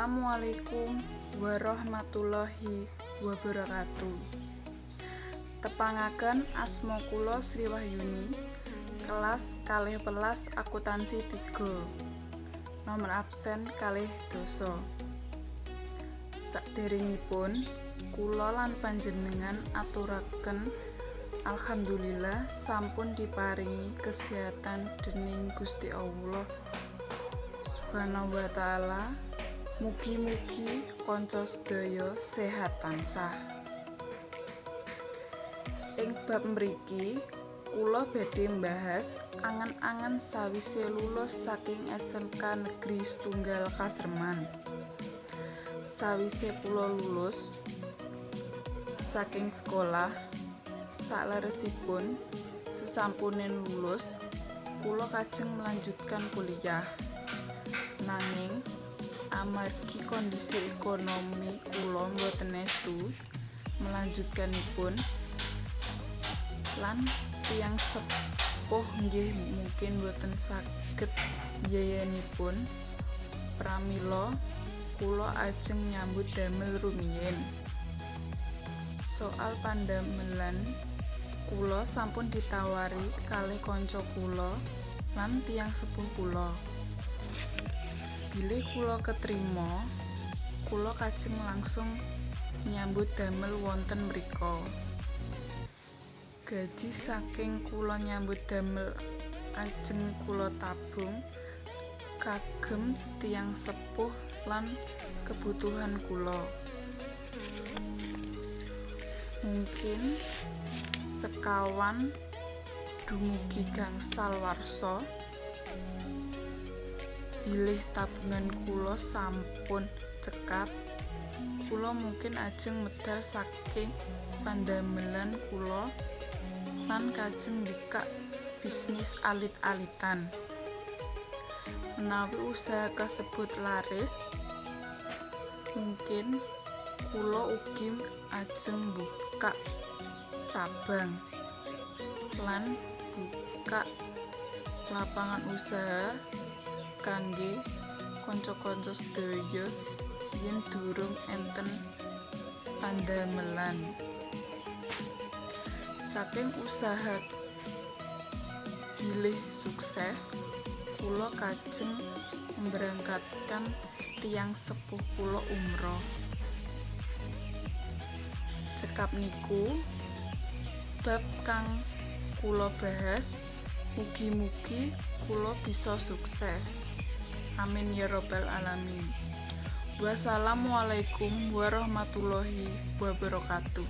Assalamualaikum warahmatullahi wabarakatuh. Tepangaken, asma kula Sri Wahyuni, kelas 12 akuntansi 3, nomor absen 12. Saderengipun kula lan panjenengan aturaken alhamdulillah sampun diparingi kesehatan dening Gusti Allah Subhanahu wa Taala. Mugi-mugi kanca sedaya sehat tansah. Ing bab mriki kula badhe mbahas angen-angen sawise lulus saking SMK Negeri Setunggal Kasreman. Sawise kula lulus saking sekolah, sakleresipun sesampune lulus kula kajeng melanjutkan kuliah. Nanging amargi kondisi ekonomi kula mboten estu melanjutkanipun lan tiyang sepuh nggih mungkin mboten saged mbiayanipun, pramila kula ajeng nyambut damel rumiyin. Soal pandamelan, kula sampun ditawari kalih kanca kula lan tiyang sepuh kula. Bilih kula ketrima, kula kajeng langsung nyambut damel wonten mrika. Gaji saking kula nyambut damel ajeng kula tabung kagem tiyang sepuh lan kebutuhan kula. Mungkin sekawan dumugi gangsal warsa, bilih tabungan kula sampun cekap, kula mungkin ajeng medal saking pandamelan kula lan kajeng mbikak bisnis alit-alitan. Menawi usaha kasebut laris, mungkin kula ugi ajeng mbukak cabang lan buka lapangan usaha kangge kanca-kanca sedaya yen durung enten pandamelan. Saking usaha bilih sukses, kula kajeng mberangkatkan tiyang sepuh kula umroh. Cekap niku bab kang kula bahas, mugi-mugi kula bisa sukses. Amin ya robbal alamin. Wassalamualaikum warahmatullahi wabarakatuh.